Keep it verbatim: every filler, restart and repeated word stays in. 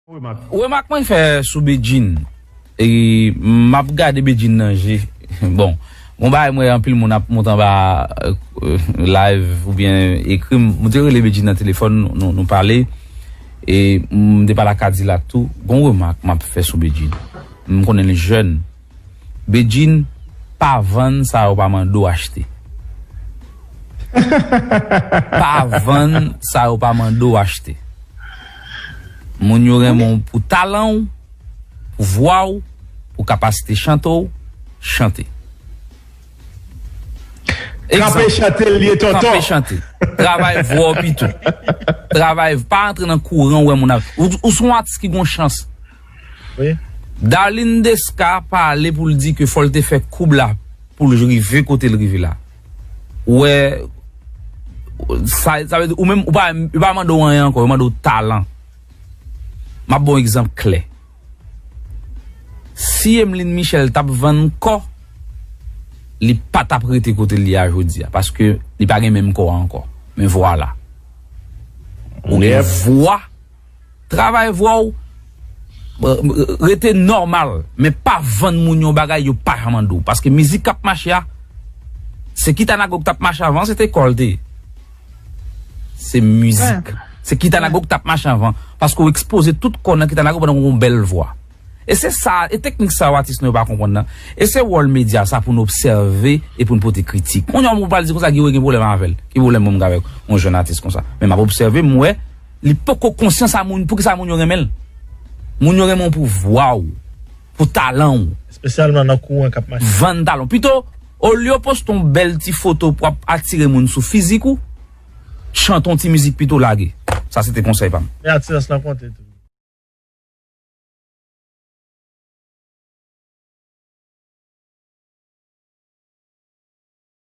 Remak mwen fè sou Bedjine, e m ap gade Bedjine nan je. Bon, bon bagay mwen, anpil moun ap monte anba, euh, live oubyen ekri m. Mwen te rele Bedjine nan telefòn, nou, nou pale. E m te pale ak Kadilak tou. Gon remak m ap fè sou Bedjine. M konnen l jèn. Bedjine, pa vann sa yo pa mande w achte. Pa vann sa yo pa mande w achte. Moun yo renmen w pou talan w, pou vwa w, pou kapasite chante w, chante. Kanpe chante l ye, tonton. Kanpe chante. Travay vwa w pito. Travay, pa antre nan kouran w wè moun ap. Ou, ou se yon atis ki gon chans. Darline Desca pale pou l di ke fò l te fè koub la pou l rive kote l rive la. Ou wè, sa, sa vle di, ou menm, ou pa, yo pa mande w anyen ankò, yo mande w talan. M ap ba w egzanp klè. Si Emeline Michel t ap vann kò, li pa t ap rete kote l ye a jodi a, paske li pa gen menm kò a ankò. Men vwala. Ou gen vwa, travay vwa w, rete nòmal, men pa vann moun yon bagay yo pa janm mande w. Paske mizik k ap mache a, se Kitanago k t ap mache avan, se te kò l te ye. Se mizik. Se Kitanago k t ap mache avan. Paske w ekspoze tout kò w nan Kitanago pandan w gen yon bèl vwa. E se sa, e teknik sa yo atis nou yo pa konprann nan. E se wòl medya sa pou n obsève e pou n pote kritik. Kounye a moun pral di konsa Guy Wewe gen pwoblèm avè l. Ki pwoblèm mwen m gen avèk yon jèn atis konsa? Men m ap obsève, m wè li poko konsyan sa moun, poukisa moun yo renmen l. Moun yo renmen w pou vwa w, pou talan w. Espesyalman nan kouran k ap mache. Vann talan w. Pito, olye w poste yon bèl ti foto pou ap atire moun sou fizik ou, chante yon ti mizik pito lage. Sa se te konsèy pa m. Men atirans lan konte tou.